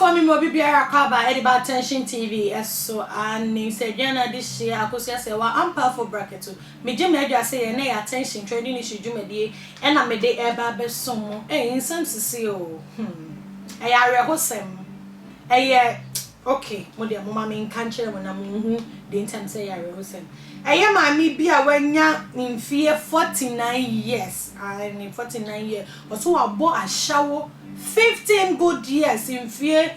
Abusuafoɔ me ma obi biara akɔ aba ɛde ba Attention TV ɛso aane sɛ aduane ade hyeɛ akosua sɛ wa ampaafo braketo me gye m'adwa sɛ yɛ nɛ yɛ attention trending issue dwumadie ɛna me de ɛba abɛsom mo ei nsɛm sisi oo hmm ɛyɛ awerɛhosɛm ɛyɛ ok mo deɛ mo ma me nka nkyerɛ mo na mo nhu deɛ nti a me sɛ ɛyɛ awerɛhosɛm ɛyɛ maame bi a wanya mfie 49 years aane 49 years ɔso wabɔ ahyɛwo 15 good years, mfeɛ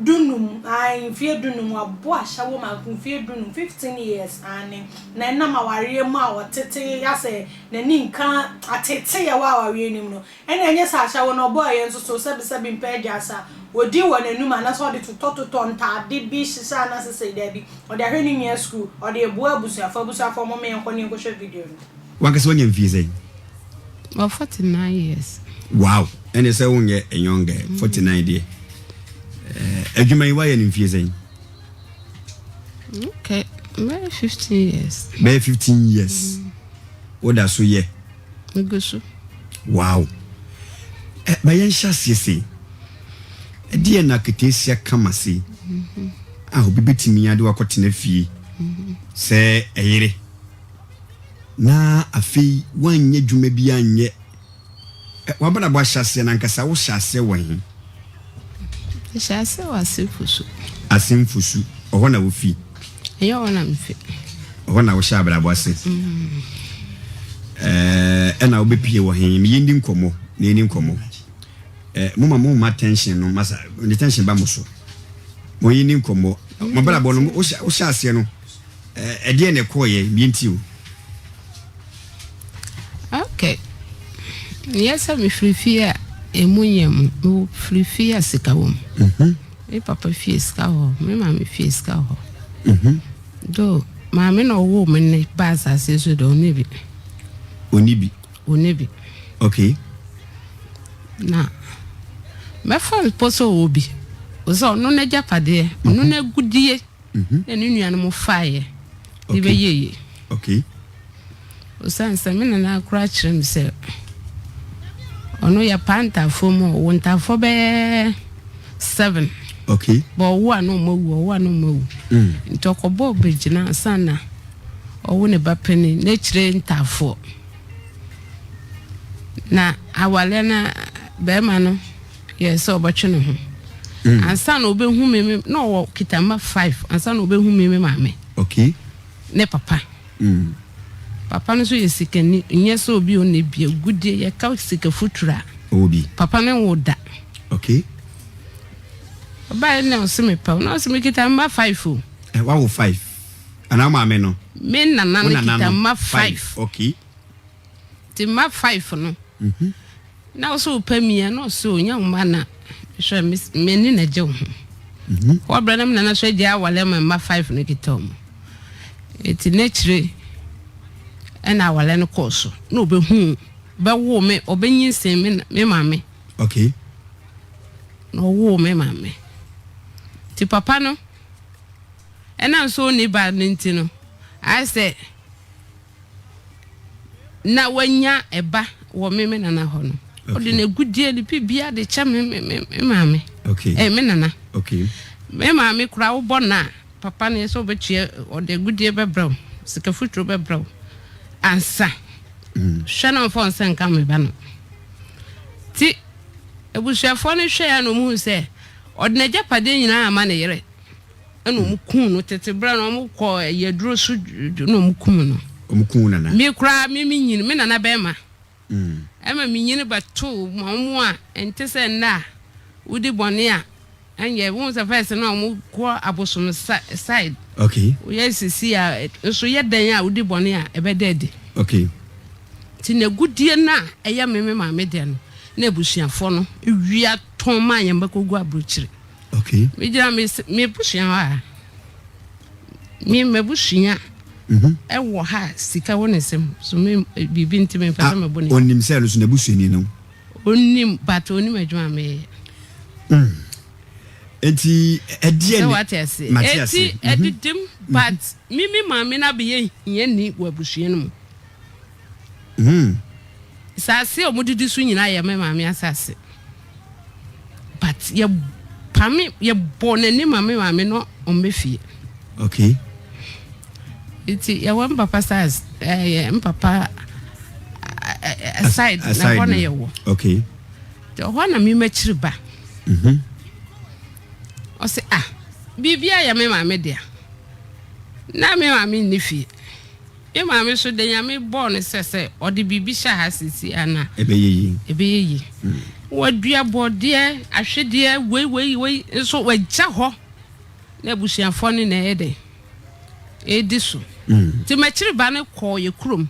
dunum, ae, mfeɛ dunum, wabɔ ahyɛwo mako mfeɛ dunum, 15 years, aane, na ɛnam awareɛ mu a ɔtete asɛ n'ani nka ateteeɛ wɔ awareɛ no mu no, ɛna ɛnyɛ sɛ ahyɛwo no ɔbɔeɛ nso so sɛbesɛbe mpɛ aduasa, ɔdi wɔ n'anum anaasɛ ɔde totɔtotɔ ntaade bi hyehyɛ anaasɛ sei, daabi, ɔde ahwɛ ne nua sukuu, ɔde reboa abusuafoɔ, abusuafoɔ momma yɛnkɔ na yɛnkɔhwɛ video no. Wankasa wanya mfie sɛn? Wɔ 49 years. Wow, ɛne sɛ wonyɛ a young girl, 49 deɛ. Eh, adwuma yi woayɛ no mfie sɛn? Okay, bɛyɛ 15 years. Bɛyɛ 15 years. Mm. Woda so yɛ? Megu so. Wow. Eh, ba yɛnhyɛ aseɛ sei. Ɛdeɛ na aketeesia kama sei mm-hmm. a obi bɛtumi ade wakɔtena fie mm-hmm. sɛ ɛyere. Na afei woanyɛ dwuma bi anyɛ. W'abrabɔ ahyɛaseɛ no ankasa wohyɛ aseɛ wɔ he? Mehyɛ aseɛ wɔ Asemfosu. Asemfosu, ɔhɔ na wofi? Ɛnyɛ hɔ na mefi. Ɔhɔ na wohyɛ abrabɔ ase? Mm. Ɛna wobɛpie wɔ he? Yɛndi nkɔmmɔ na yɛni nkɔmmɔ. Moma mo mma tension no masa, ne tension ba mo so. Mo yɛni nkɔmmɔ. Mo abrabɔ no wohyɛ aseɛ no Ɛdeɛn na ɛkɔɔeɛ? Deɛ nti o. Ok. Nyɛ sɛ mefiri fie a ɛmu nyɛ mu. Mefiri fie a sika wɔ mu. Mhm. Me papa fie sika wɔ hɔ. Me maame fie sika wɔ hɔ. Mhm. Do maame na ɔwoo me ne ba asase so de ɔnni bi. Ɔnni bi. Ɔnni bi. Ok. Na mɛfa mpo sɛ ɔwɔ bi. Sɛ ɔno n'agyapadeɛ, ɔno mhm. n'agudie. na ne nuanom faeɛ de bɛyɛeɛ. Okay. Osiane sɛ me nana koraa kyerɛ me sɛ ɔno yɛ paa ntaafoɔ mu ɔwɔ ntaafoɔ bɛyɛ seven. Okay. Bɔ ɔwo a na ɔmo awu ɔwo a na ɔmo awu. Mm. Nti ɔkɔbɔɔ bɛgyina ansa na ɔwo ne ba panin n'akyire ntaafoɔ. Na awaleɛ no bɛrima no yɛɛ sɛ ɔbɛtwe ne ho. Mm. Ansa na ɔbɛhu me me na ɔwɔ kita mma five ansa na ɔbɛhu me me maame. Okay. Ne papa. Mm. Papa no nso yɛ sikani nyɛ sɛ obi ɔnni bi agudie yɛka sika futuro a. Ɔwɔ bi. Papa no nwo da. Okay. Ɔbaeɛ na ɔse mepɛ wo na ɔse mekita mma five o. Eh, wawo five. Anaa maame no? Me nana no kita mma five. Okay. Nti mma five no. Mm -hmm. Na wo sɛ wopɛ mi a na ɔsɛ onya wo mma na hwɛ m'ani na gye wo ho. Mhm. Wɔbrɛ na me nana so agya awale ma mma five no kita wɔn. Eti n'akyire ɛna awale no kɔɔ so na ɔbɛhu bɛwoo me ɔbɛnyinsɛn me me maame. Okay. Na ɔwoo me maame. Ti papa no ɛnam sɛ ɔnni ba no nti no ayɛ sɛ na wanya ɛba wɔ me me nana hɔ no ɔde n'agudie ne biribiara de kyɛ me me me me maame okay. eh, me nana okay. Me maame kura wobɔ na papa no yɛ sɛ ɔbɛtua ɔde agudie bɛbrɛ wo sika futuro bɛbrɛ wo ansa mm. hwɛ na ɔmfa nsa nka me ba no ti abusuafoɔ no hwɛ ya na ɔmu hu sɛ ɔde n'agyapadeɛ nyinaa ama ne yere Ɛna wɔn kum no tete berɛ no wɔn kɔ ɛyɛ aduro so na wɔn kum no. Wɔn kum nana. Me koraa me me nyin me nana bɛrima. Mm. Ɛma me nyin bɛto ma wɔn a ɛnte sɛ nnɛ a wodi bɔne a ɛnyɛ wɔn sɛ fɛs na wɔn kɔ abosom side. Okay. Woyɛ sisi a nso yɛ dɛn a wodi bɔne a ɛbɛda adi. Okay. Ti na egudie no a ɛyɛ me me maame deɛ no na abusuafoɔ no wia tɔn maa yɛn bɛkɔ gu aburokyire. Okay. Me gyina me me busua hɔ a. Me mabusua. Mhm. Ɛwɔ ha sika wɔ ne nsam. So me biribi nti me mpɛ sɛ mebɔ ne. Onim sɛ no so n'abusuani no. Onim but onim adwuma meyɛ. Mm. Enti ɛdeɛ ne. Sɛ wate ase. Mate ase. Enti ɛdidim but me me maame no abɛyɛ hiani wɔ abusua no mu. Mm. Saase a wɔdidi so nyinaa yɛ me maame asase. But yɛ. Yɛpame, yɛbɔɔ n'ani ma me maame no ɔmmɛ fie. Okay. Nti yɛwɔ mpapa size, ɛyɛ mpapa side na hɔ na yɛwɔ. Okay. Nti ɔhɔ na me m'akyiri ba. Mhm. Ɔse ah, biribi ayɛ me maame dea. Na me maame nni fie. Me maame nso de Nyame bɔɔ no sɛ sɛ ɔde biribi hyɛ ha seesei a na ɛbɛyɛ yie. Ɛbɛyɛ yie. Wadua bɔɔdeɛ, ahwedeɛ, wei wei wei nso wagya hɔ na abusuafoɔ no na ɛyɛ dɛ ɛredi so. Nti m'akyiri ba no kɔɔ yɛ kurom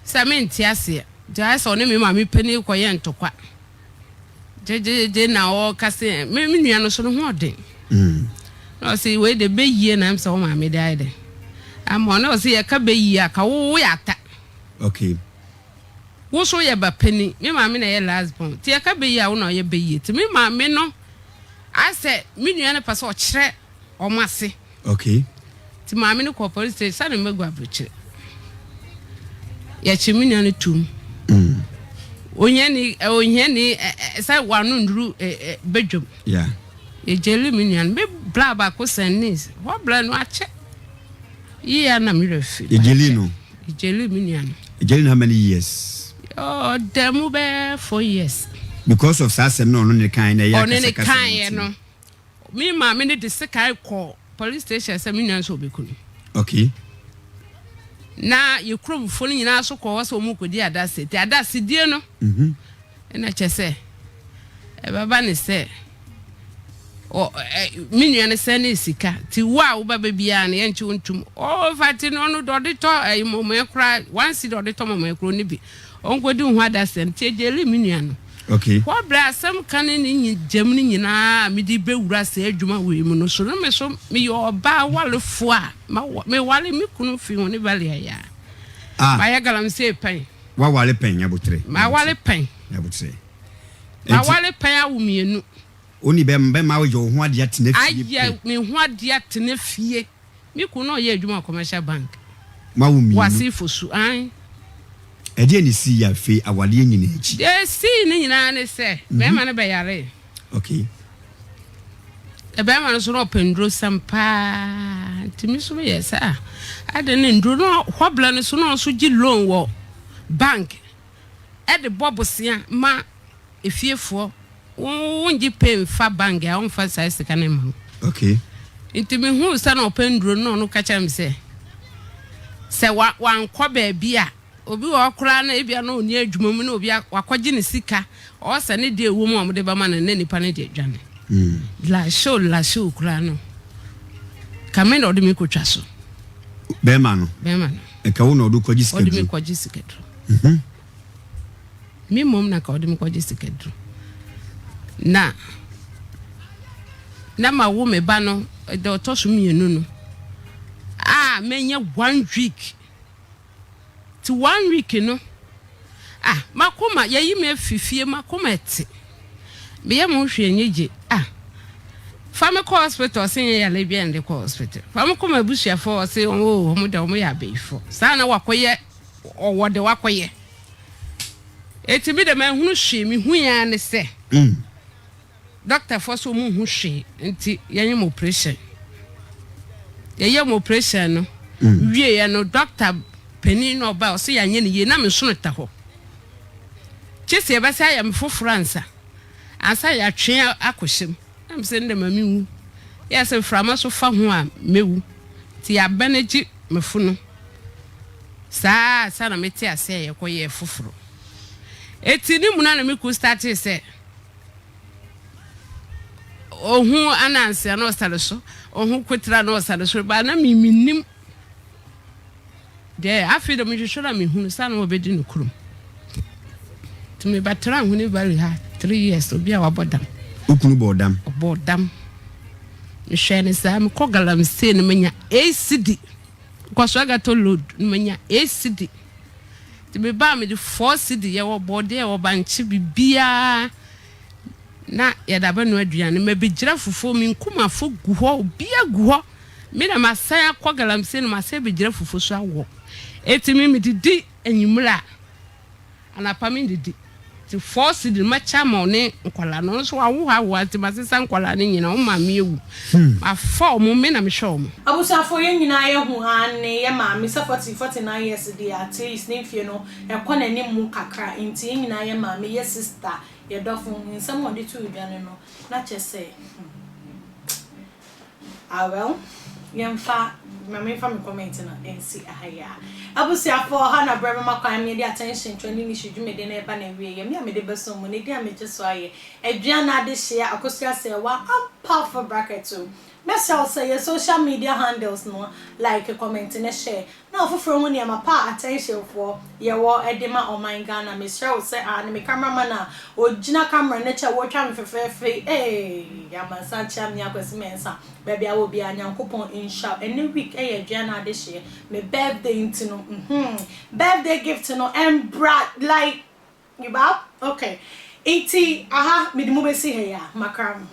sɛ mente aseɛ nti ayɛ sɛ ɔne me maame panin kɔyɛ ntɔkwa. Gyegyegye na ɔka se me me nua no so no ho ɔden. Mm. Na ɔse wei de bɛyie na ɛm sɛ wo maame de ayɛ dɛ. Ama ɔne ɔse yɛka bɛyie a ka wo woyɛ ata. Okay. Wo so yɛ ba panin. Me maame na ɛyɛ last born. Nti yɛka bɛyie a wo na ɔyɛ bɛyie. Nti me maame no asɛ me nua no pɛ sɛ ɔkyerɛ wɔn ase. Okay. Nti maame no kɔɔ police station sani mɛgu aburokyire. Yɛkye me nua no tum. Mm. Ohiani ohiani sɛ wano nduru bedwam. Yeah. Yɛgyeli me nua no. Me bra baako sɛn ne hɔ bra no akyɛ. Yia na me werɛ fi. Yɛgyeli no. Yɛgyeli me nua no. Yɛgyeli no how many years? Ɔda mu bɛyɛ 4 years. Because of saa asɛm na ɔno ne kan na ɛyɛ Ɔne ne akasakasa kan yɛ no. Me maame no de sekan kɔɔ police station sɛ me nua nso ɔbɛku no. Okay. Na yɛ kuromfoɔ no nyinaa nso kɔɔ hɔ sɛ wɔn rekɔdi adase. Nti adasedie no ɛna kyɛ sɛ ɛbɛba ne sɛ ɔ ɛ me nua no sɛn ne sika nti wo a woba bɛ biara no yɛnkye wo ntum. Ɔfa ti no ɔno ɔde tɔ ɛyi mɔmɔɛ koraa 1 cedi ɔde tɔ mɔmɔɛ koraa ɔni bi. Ɔnkɔdi ho adasɛm nti ɛgyeli me nua no. Okay. Hɔ berɛ asɛm ka ne ne gyam no nyinaa a mede bɛwura saa adwuma wei mu no so no me so meyɛ ɔbaa warefoɔ a meware me kunu firi Huni Valley ayɛ a. Ah. Mayɛ galamsey pɛn. Waware pɛn nyabotrɛ. Maware pɛn. Nyabotrɛ. Maware pɛn awo mmienu. Oni bɛma bɛma ayɛ wo ho adeɛ atena fie pɛn. Ayɛ me ho adeɛ atena fie. Me kunu na ɔyɛ adwuma wɔ commercial bank. Moawo mmienu. Wɔ Asefosu, ae. Ɛdeɛn na ɛsiiɛ afei awadeɛ nyinaa akyi? Deɛ ɛsii ne nyinaa ne sɛ, bɛrima no bɛyaree. Okay. Na bɛrima no nso na ɔpɛ nnurosɛm paa. Nti me nso meyɛɛ sɛ, ah, adɛn ne nnuro no hɔblɛ no so na ɔnso gye loan wɔ bank ɛde bɔ bosea ma Efiefoɔ, wo wongye pay mfa bank a wɔmfa saa sika no mma wo. Okay. Nti mehuu sɛ na ɔpɛ nnuro no na ɔno ka kyerɛ me sɛ sɛ wa wankɔ baabi a obi wɔ hɔ koraa na ebia na ɔnni adwuma mu na obi wakɔgye ne sika ɔwɔ sɛ ne deɛ ɛwɔ mu a wɔde bɛma no na nipa no de adwane. Mm. Lahyew lahyew koraa no kame na ɔde me kɔtwa so. Bɛrima no. Bɛrima no. Ɛka wo na ɔde kɔgye sika duro. Ɔde me kɔgye sika duro. Mm-hmm. Me mmom na ka ɔde me kɔgye sikaduro. Na na mawo me ba no da ɔtɔ so mmienu no a manya one week. Ti one week no ah makoma yɛyi me afi fie makoma ɛte. Meyɛ mo hwee nye gye ah fa me kɔ hospital ɔse nyɛ yale bia nde kɔ hospital. Fa me kɔ m'abusuafoɔ ɔse oh wɔn de wɔn yɛ abayifo. Saa na wakɔyɛ ɔwɔ de wakɔyɛ. Eti me de manhunu hwee, mehui ara ne sɛ dɔktafoɔ sɛ wɔn nhu hwee nti yɛnyɛ mo operation. Yɛyɛ mo operation no wieɛ no dɔkta panin no ɔbaa ɔsɛ yɛanyɛ no yie na me nsono ta hɔ. Kye sɛ yɛbɛsɛ ayɛ me foforɔ ansa ansa yɛatwe akɔhyɛ mu. Na me sɛ ndɛ ma me nwu. Yɛ sɛ mframa so fa ho a mɛwu. Nti yɛabɛn agye me funu. Saa ara ansa na mete ase a yɛkɔ yɛɛ foforo. Eti ne mu no na me kunu startee sɛ ohu ananse a na ɔsare so, ohu kotra na ɔsare so, ba na me mennim. Deɛ afei de mehwehwɛ na mehunu sɛ na wɔbɛdi no kurom. Nti mebɛtena Huni Valley ha 3 years, obi a wabɔ dam. Wo kunu bɔɔ dam? Ɔbɔɔ dam. Mehwɛɛ no saa, mekɔ galamsey no manya ACD. Nkɔsoɔ gato load no manya 8 cedi. Nti mebaa mede 4 cedi, yɛwɔ bɔɔdeɛ, yɛwɔ bankye, biribiara na yɛde abɛnoa aduane. Mabɛgyina fufuo, me nkumafo gu hɔ, obiara gu hɔ. Me na masan akɔ galamsey no masan abɛgyina fufuo so awɔ. Enti me medidi anwummerɛ a, anapa mendidi. Nti 4 cedi no mɛkyɛ ama wo ne nkwadaa no. Ɔno nso wawo ha awo ha nti masesa nkwadaa no nyinaa. Wɔn maame awu. Mafa wɔn, me na mehwɛ wɔn. Abusuafoɔ, yɛn nyinaa yɛhu aane yɛ maame sɛ 40 49 years deɛ, at least ne mfie no ɛkɔ n'anim mu kakra. Nti yɛn nyinaa yɛ maame, yɛ sister, yɛ dɔfo, nsɛm a ɔde too dwa no na kyerɛ sɛ ah well, yɛmfa ma memfa me comment no nsi aha yi a. Abusuafoɔ, ha na brɛ bɛma kwan me de Attention Trending Issue dwumadi no ɛba na awie. Yɛ me a mede bɛsom mu ne din a megye so ayɛ Aduana Adehyea Akosua Sɛwa Ampafo bracket o. Mɛsrɛ wo sɛ yɛ social media handles no, like, comment ne share, na ɔfoforɔ ho nneɛma pa a Attention foɔ yɛwɔ de ma ɔman Ghana. Mesrɛ wo sɛ a ne me cameraman a ɔgyina camera no kyɛ wɔtwa me fɛfɛɛfɛ ee amansa kyia me Akwasi Mɛnsa baabi a wɔ biara, Nyankopɔn nhyira wo. Ɛnɛ week ɛyɛ Aduana Adehyeɛ me birthday, nti no birthday gift no ɛmbra like you ba okay. Nti aha mede mu bɛsi ha yi a makra mo.